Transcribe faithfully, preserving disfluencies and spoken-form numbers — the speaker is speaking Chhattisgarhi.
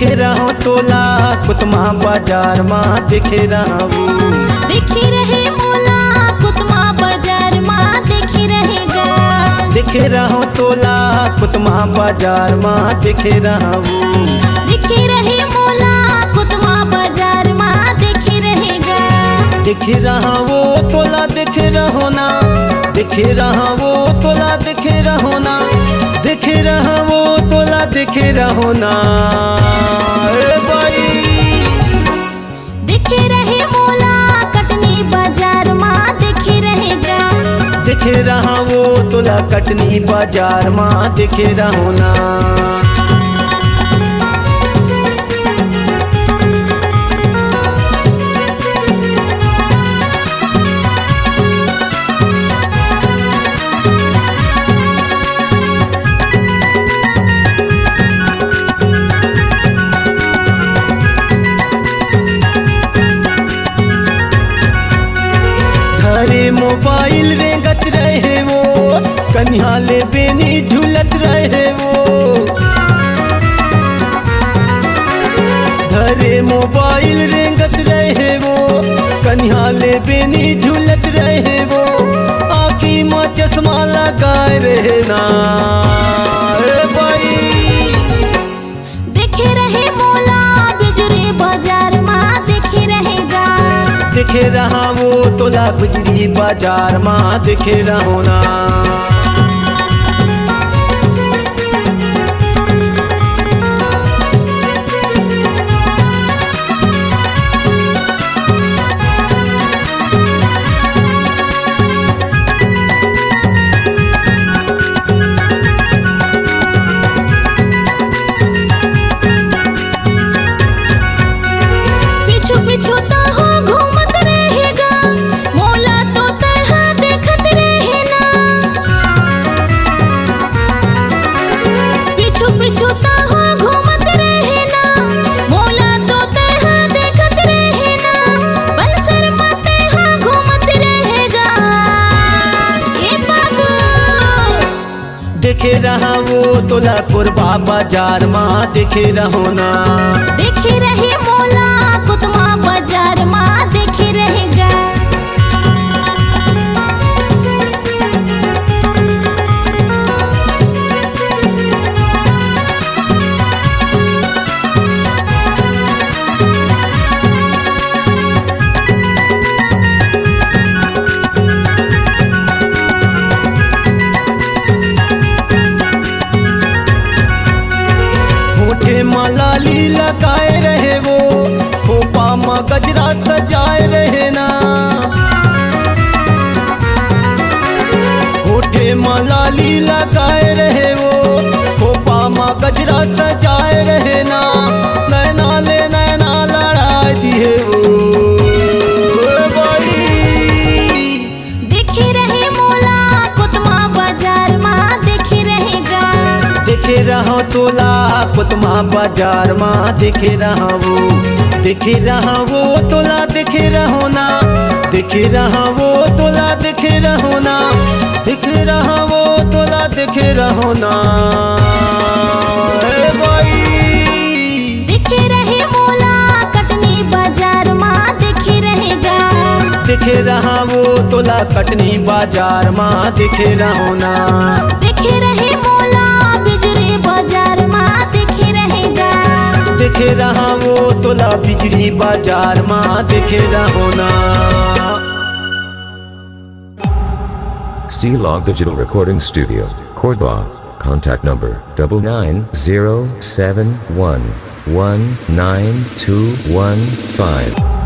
देखे रहूं तोला कुतमा बाजार मा, देखे रहूं। देखे रहे मोला कुतमा बाजार मा, देखे रहेगा। देखे रहूं तोला कुतमा बाजार मा, देखे रहूं। देखे रहे मोला कुतमा बाजार मा, देखे रहेगा। देखे रहूं तोला, देखे रहूं ना। देखे रहूं तोला, देखे रहूं ना। देखे रहूं तोला, देखे रहूं ना। ए बाई। देखे रहे मोला कटनी बाजार मा, देखे रहेगा। देखे रहूं तोला कटनी बाजार मा, देखे रहूं ना। धरे मोबाइल रेंगत रहे वो, कनिहा ले बेनी झूलत रहे वो। धरे मोबाइल रेंगत रहे वो, कनिहा ले बेनी झूलत रहे वो। आँखी मा चश्मा लगाए रहे ना। ए बाई। देखे रहे मोला बिजरी बाजार मा, देखे रहेगा। देखे रहूं तोला बिजरी बाजार मा, देखे रहूं ना। पीछू पीछू तो हो घूमत रहेगा, मोला तो तैहा देखत रहे ना। पीछू पीछू तो हो घूमत रहे ना, मोला तो तैहा देखत रहे ना। पल्सर मा तैहा घूमत रहेगा। ए बाबू। देखे रहूं तोला कोरबा बाजार मा, देखे रहूं ना। देखे रहे मोला कुतमा बाजार मा, देखे रहेगा। होठे मा लाली लगाए रहे वो, खोपा मा गजरा सजाए रहे ना। होठे मा लाली लगाए रहे वो, खोपा मा गजरा सजाए रहे ना। नैना ले नैना लड़ाए दिहे वो। ए बाई। देखे रहे मोला कोतमा बाजार मा, देखे रहेगा। देखे रहूं तोला कोतमा बाजार मा, देखे रहूं। देखे रहूं तोला, देखे रहूं ना। देखे रहूं तोला, देखे रहूं ना। देखे रहूं तोला, देखे रहूं ना। ए बाई। देखे रहे मोला कटनी बाजार मा, देखे रहेगा। देखे रहूं तोला कटनी बाजार मा, देखे रहूं ना। देखे रहे मोला बिजरी बाजार मा, देखे रहेगा। देखे रहूं तोला बिजरी बाजार मा, देखे रहूं ना। C Log Digital Recording Studio, Korba. Contact number double nine zero seven one one nine two one five.